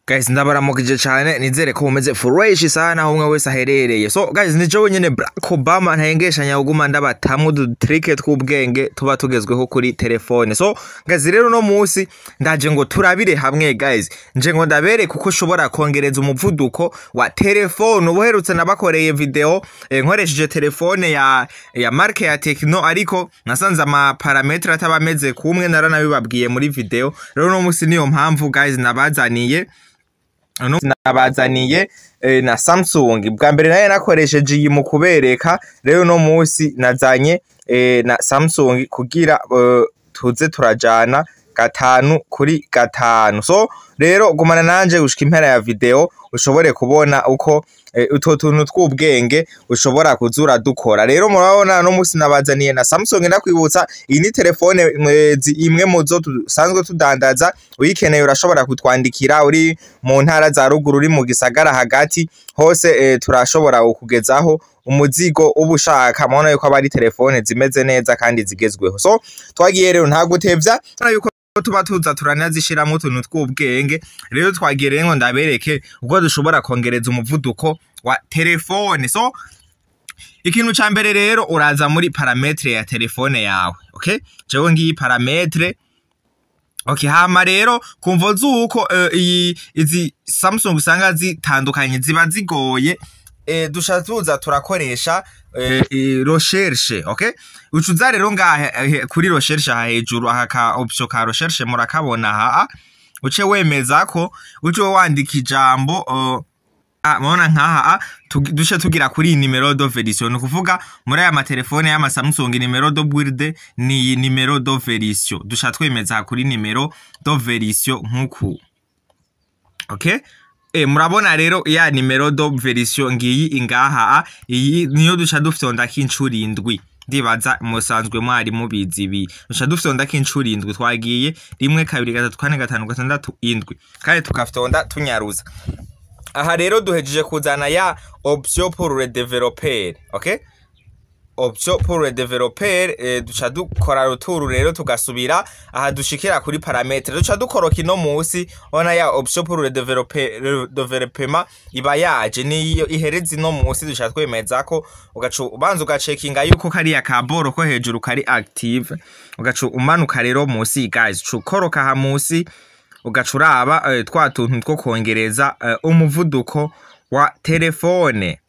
Guys, ndabaramukije cyane, nizere ko mumeze fresh sana aho umwe wese aherereye. So guys, ni jewe nyene Barack Obama, ntahengeshanya kuguma ndabatamwe udutrike tw'ubwenge tuba tugezweho kuri telefone. So guys, rero no munsi ndaje ngo turabire hamwe, guys, nje ngo ndabereke uko ushobora kongereza umuvuduko wa telefone. Ubuherutse nabakoreye video nkoresheje telefone ya marque ya Tecno, ariko nasanze ama paramètres ataba ameze kumwe, naranabibabwiye muri video. Rero no munsi niyo mpamvu, guys, nabazaniye no nabazaniye na Samsung. Bwa mbere nayo nakoresheje iyi mu kubereka, rero no munsi nazanye na Samsung kugira tuze turajana gatanu kuri gatanu. So rero gumana nanje gushika impera ya video ushobore kubona uko utwo tuntu tw'ubwenge ushobora kuzura dukora. Rero murabona no munsi nabazaniye na Samsung. Ndakwibutsa, iyi ni telefone mwezi imwe muzo dusanzwe tudandaza. Uyikeneye urashobora kutwandikira, uri mu ntara za ruguru, uri mu gisagara hagati hose, turashobora kukugezaho umuzigo uba ushaka. Murabona yuko aba ari telefone zimeze neza kandi zigezweho. So twagiye rero, nta gutevya, urabona yuko tuba tuza turanazishiramwo utuntu tw'ubwenge. Rero twagiye rero ngo ndabereke uko dushobora kongereza umuvuduko wa telefone. So ikintu ca mbere rero, uraza muri paramètres ya telefone yawe. Okay, jewe ngiyi paramètres. Okay, hama rero kumvo zuko iyi izi Samsung usanga zitandukanye, ziba zigoye, dusha tuza turakoresha recherche. Okay, ucuza rero ngaha kuri recherche aha hejuru, aha ka option ka recherche murakabona aha, uce wemeza ko uce wandika ijambo murabona nkaha duce tugira kuri numéro de version. Ni ukuvuga muri aya matelefone y'ama Samsung, numéro de build ni iyi numéro de version. Duca twemeza kuri numéro de version nkuku. Okay, murabona rero ya numéro de version ngiyi ingaha, iyi niyo duca dufyondako incuro indwi. Ndibaza musanzwe mwari mubizi ibi. Duca dufyondako incuro indwi. Twagiye: rimwe, kabiri, gatatu, kane, gatanu, gatandatu, indwi, kandi tukafyonda tunyaruza. Aha rero duhejeje kuzana ya option pour le développeur. Okay, option pour le développeur, duca dukora retour rero, tugasubira aha dushikira kuri paramètres, duca dukoroka ino musi, ona ya option pour le développeur, développement iba yaje, niyo ihereza ino musi. Duca twemeza ko ugaca ubanza ugacekinga yuko kariya kaboro ko hejuru kari active, ugaca umanuka rero musi, guys, ukoroka aha musi, ugaca uraba twa tuntu two kongereza umuvuduko wa telefone.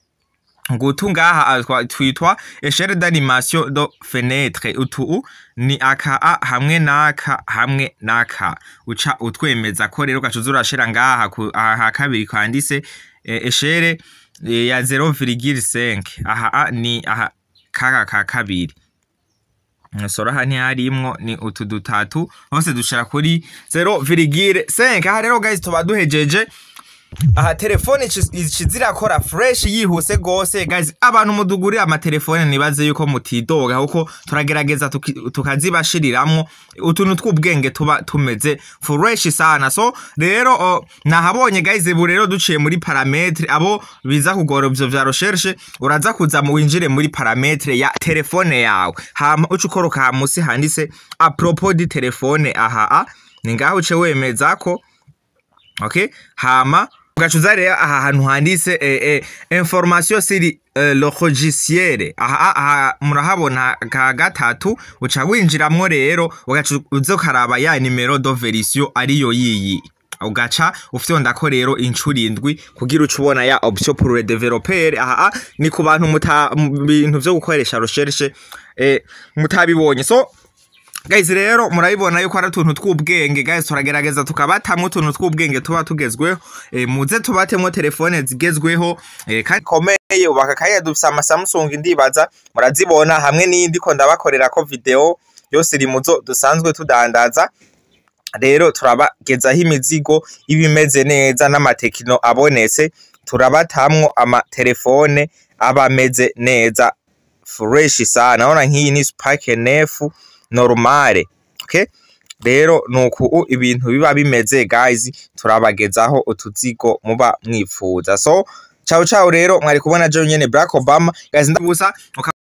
Ngutu ngaha, twitwa échelle d'animation de fenêtre. Utu ni aka a hamwe n'aka hamwe n'aka, uca utwemeza ko rero ugaca uza urashira ngaha aha kabiri kanditse échelle ya 0,5. Aha a ni aha kaka ka kabiri sora, aha ntiharimwo, ni utu dutatu hose dushira kuri 0,5. Aha rero, guys, tuba duhejeje. Aha telefone ici zirakora fresh, yihuse gose. Guys, abantu mudugurira amatelefone, nibaze yuko mutidoga, kuko turagerageza tukazibashiriramwo utuntu tw'ubwenge tuba tumeze fresh sana. So rero nahabonye, guys, ubu rero duciye muri paramètres. Abo biza kugora ivyo vya recherche, uraza kuza mu winjire muri paramètres ya telefone yawe, hama uca ukoroka musi handitse "À propos du téléphone". Aha a ni ngaho uce wemeza ko. Okay, hama ugaca uza rero aha hantu handitse "Information sur le logiciel". Aha murahabona ka gatatu, uca winjiramwo rero, ugaca uza ukaraba ya numéro de version ariyo yiyi, ugaca ufyondako rero incuro indwi kugira uce ubona ya option pour le développeur. Aha ni ku bantu muta mu bintu vyo gukoresha recherche mutabibonye. So guys, rero murabibona yuko ari utuntu tw'ubwenge. Guys, turagerageza tukabatamwo utuntu tw'ubwenge tuba tugezweho. Muze tubatemwo telefone zigezweho kandi komeye. Ubu aka kanya dufise ama Samsung, ndibaza murazibona, hamwe n'iyindi ko ndabakorera ko video yose iri muzo dusanzwe tudandaza. Rero turabagezaho imizigo iba imeze neza n'ama Tecno abonetse, turabatamwo amatelefone aba ameze neza, fresh sana. Urabona nk'iyi ni Spark 9 normale. Okay, rero nuku ibintu biba bimeze, guys, turabagezaho utuzigo muba mwipfuza. So ciao ciao. Rero mwari kubona je nyene Barack Obama, guys, ndabusa.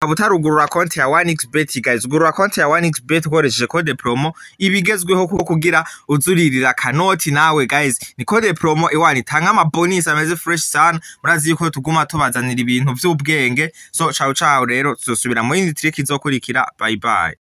Utarugurura konti ya 1xBet, guys, ugurura konti ya 1xBet ukoresheje code promo ibigezweho, kuko kugira uzuririra kanoti nawe, guys, ni code promo iwani itanga ama bonus ameze fresh sana. Murazi yuko tuguma tubazanira ibintu vy'ubwenge. So ciao ciao rero, tuzosubira mu yindi trick izokurikira. Bye bye.